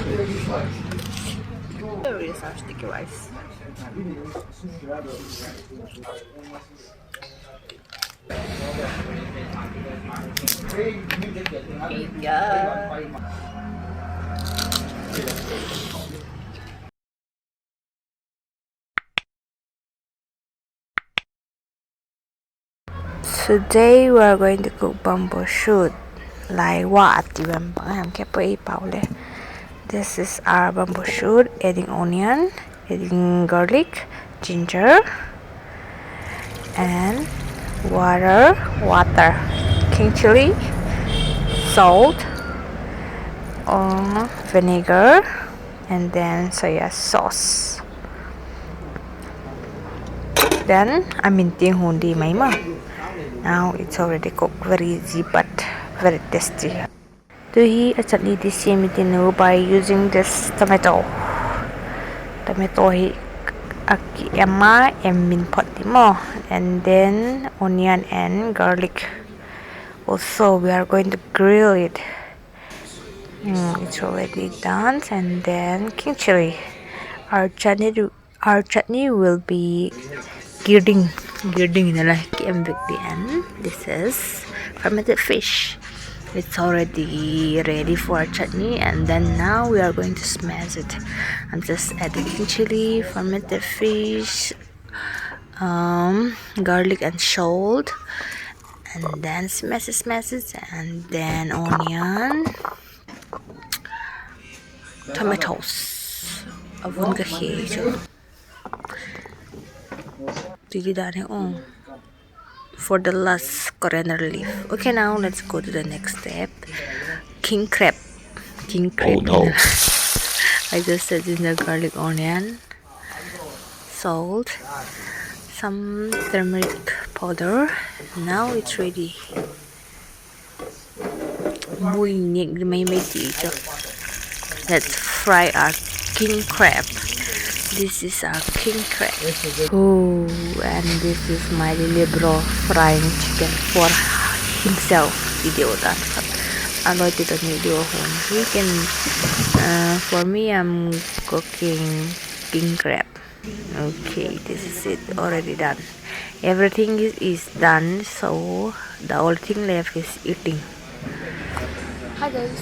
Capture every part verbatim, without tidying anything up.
Here is our sticky rice. Yeah. Today we are going to cook bamboo shoot. Laiva a ti vem bang hem khe pui pau le. This is our bamboo shoot, adding onion, adding garlic, ginger, and water, water, king chili, salt, uh, vinegar, and then soya sauce. Then a min tiang hun di mai ma. Now it's already cooked, very easy but very tasty. Tu hi a chutney di siam i tin u by using this tomato. Tomato hi a ki em a em min phot di maw. And then onion and garlic. Also, we are going to grill it. Mm, it's already done. And then king chili. Our chutney, our chutney will be girding, girding in a like em bit the end. This is fermented fish. It's already ready for chutney, and then now we are going to smash it. I'm just adding king chili, fermented fish, um, garlic and salt, and then smash it, smash it, and then onion, tomatoes. A vun ka khia chu. Ti di dan hi, oh. For the last, coriander leaf. Okay, now let's go to the next step. King crab. King crab. Oh, no. I just add in the garlic, onion, salt, some turmeric powder. Now it's ready. Bui nik di mai mai ti chu. Let's fry our king crab. This is our king crab. Oh, and this is my little bro frying chicken for himself. Video dan khat. A loi ti to ni di a hon. We can, uh, for me, I'm cooking king crab. Okay, this is it, already done. Everything is, is done, so the only thing left is eating. Hi guys,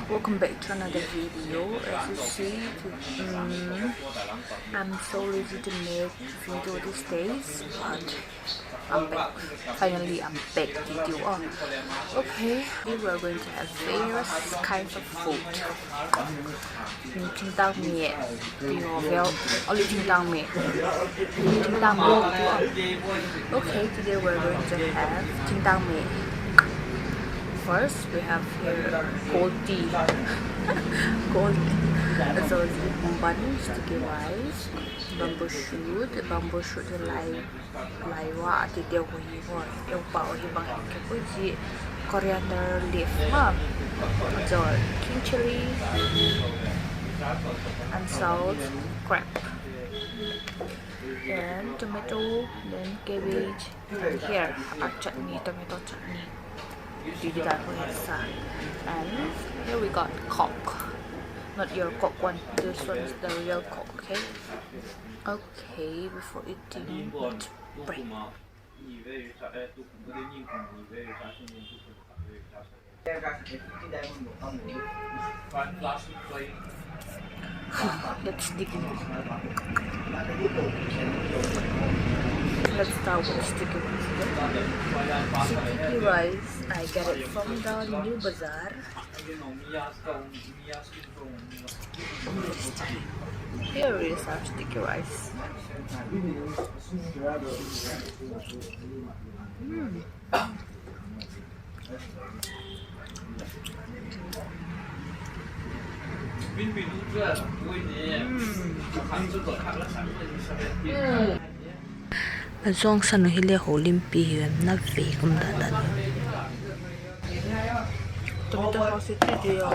welcome back to another video. As you see, um, I'm so lazy to make video these days, but I'm back. Finally, I'm back with you all. Okay, we are going to have various kinds of food. Thingtâng mi, ti haw vêl, only thingtâng mi. Thingtâng mi, ti haw. Okay, today we're going to have thingtâng mi. First, we have here cold tea. Cold tea. So, bun, sticky rice, bamboo shoot, bamboo shoot hi lai, laiva a ti deu hi haw, eu pau hi bang hem khe pui chi, coriander leaf ma, zia king chili, and salt, crab, then tomato, then cabbage, and here a chutney, tomato chutney. Ti di dan hi sa. And here we got Coke. Not your Coke one. This one is the real Coke, okay? Okay, before eating, let's pray. Let's dig in. Let's start with sticky rice. Sticky rice, I get it from the New Bazaar. Here is our sticky rice. Mm. A zawngsan u hile ho limpi hi em na ve kum dan dan. Tomato sauce ti ti a.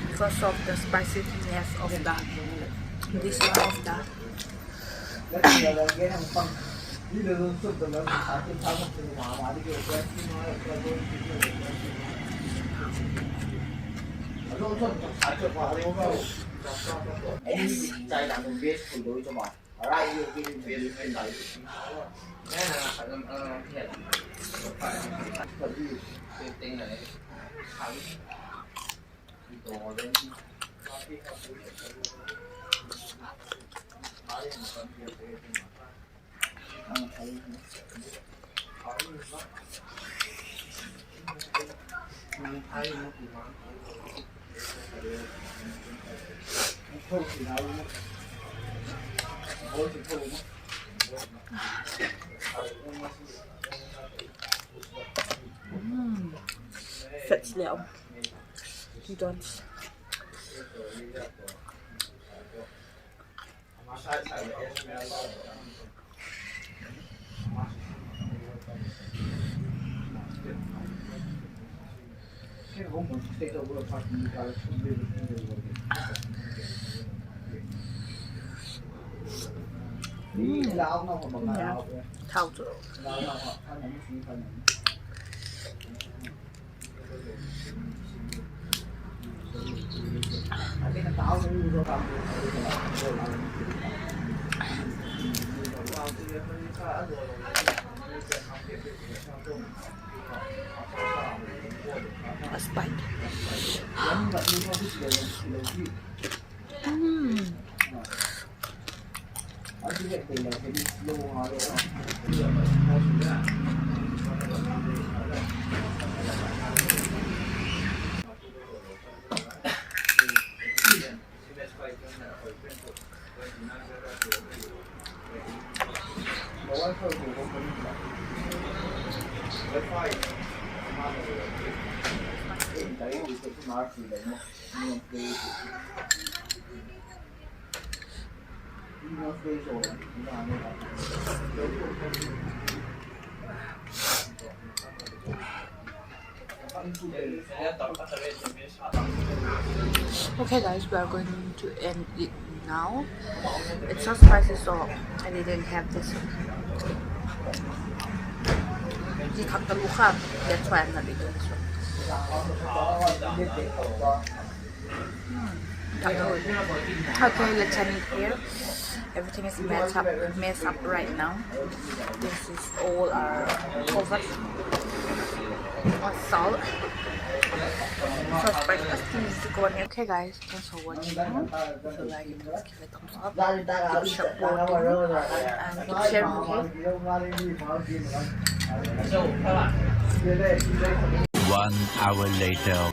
Because of the spiciness of the, this one of the Yes. Mm. Fats liao. Don't. Mm. Thau chu. A spicy. Mm. Okay, guys, we are going to end it now. It's so spicy, so I didn't have this. That's why I'm not eating this one. Okay, let's end it here. Everything is messed up, messed up right now. This is all our covered with salt. First prize, first team is the one. Okay, guys, thanks for watching. If you like it, please give it a thumbs up. Keep supporting and keep sharing, okay? One hour later.